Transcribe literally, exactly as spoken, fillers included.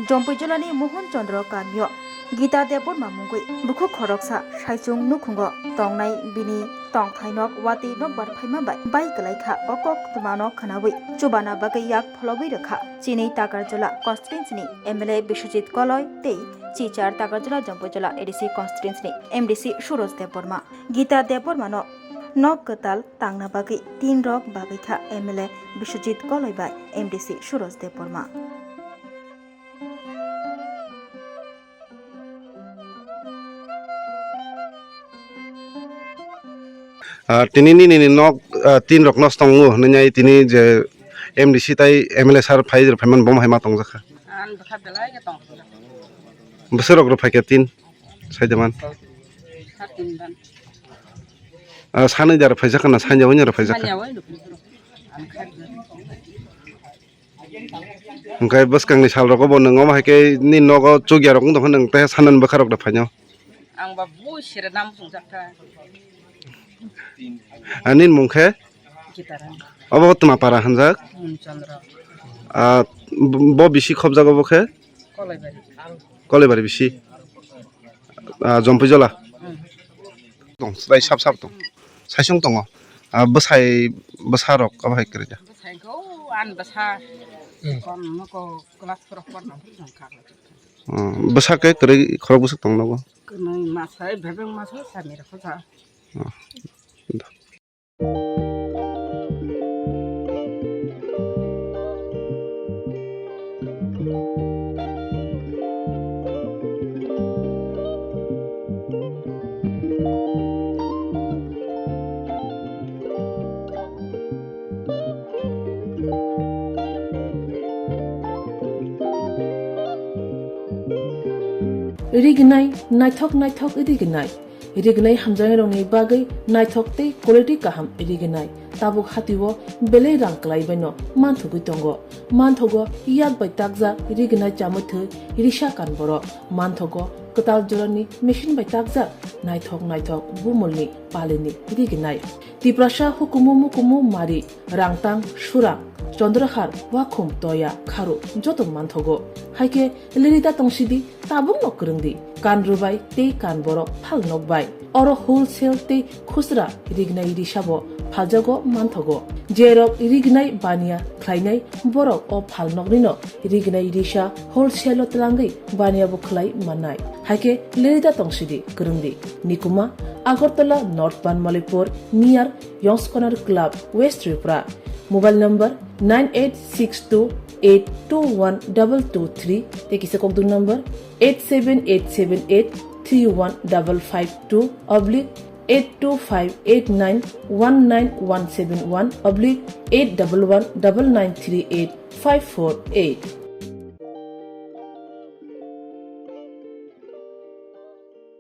Jompuijolani Mohon Chandra kamio Gita Debbarma mungwi bukhuk khoroksa saichung nukhungo tongnai bini tongthai nok watwi nokbar phaima bai bai kwlai kha. O koktwmano khwnawi chubana bagwi yak pholobwi rwkha chini Takarjala constituency ni M L A Biswajit Koloi tei chichar Takarjala Jompuijala A D C constituency ni M D C Suraj Debbarma. Gita Debbarmano nok kwtal tangna bagwi tin rok bagwi kha M L A Biswajit Koloi bai M D C Suraj Debbarma. Ah, tini nini ni nok, ah, tin rok nos tongo hwnwi nai tini je M D C tai M L A sir phai phaiman bom hai ma tongjak kha. Ang bwkha belai khe tong. Bwswk rok rw phai khe tin sai de man. Sa tin dan. Ah, sanwi jar phaijak na sanja wanya ro phaijak. Sanja wai no. Ang kha. Hwnkhe bwskangni salrogo bo nwng omo hai khe nini nogo chukya rok wng tongkha, nwng tei sanani bwkha rok da phaino. Ang ba bui sere nam sungjakha. Ani mung khe? Gitaram. Obo tma para hanjak? Mun Chandra. Ah, bo bisi khobjago bo khe? Kolaibari. Kolaibari bisi. Ah, Jompuijola. Hmm. Tong, bai sap sap tong. Saisung tongo. Ah, bwsai, bwsa rok abo hai kwrwi da. Bwsai go, an bwsa. Hmm. Kon mo ko class four kon no jong kha. Hmm, bwsa ke kwrwi khorok bwswk tong nogo. Kwnwi masai, bebeng masai, sami rok kha. Hmm. Rignai, naithok naithok rignai. Rignai hamjaknairokni bagwi naithok tei quality kaham rignai. Tabuk hatio belai rang kwlai baino manthogwi tongo. Manthogo yak bai takjak rignai chamwi thwi risa kan borok. Manthogo kwtal jorani machine bai takjak naithok naithok bumulni palini rignai. Tiprasa hukumu mukumu mari, rangtang, surang, chondrahar, wakhum, toya, kharu joto manthogo. Haikhe lerida tongsidi, tabukno kwrwngdi, kan rwbai tei kan borok phal nokbai. Oro wholesale tei khusra rignai risabo phaljago manthogo. Jerok rignai baniya khlainai borok o phal noknino rignai risa wholesale-o twlangwi baniya bo khlai mannai. Haikhe lerida tongsidi kwrwngdi. Nikuma, Agartala North Banmalipur, near Yongskonar Club, West Tripura. Mobile number nine eight six two eight two one double two three, tei kisa kokdung number eight seven eight seven eight three one double five two oblique eight two five eight nine one nine one seven one oblique eight double one double nine three eight five four eight.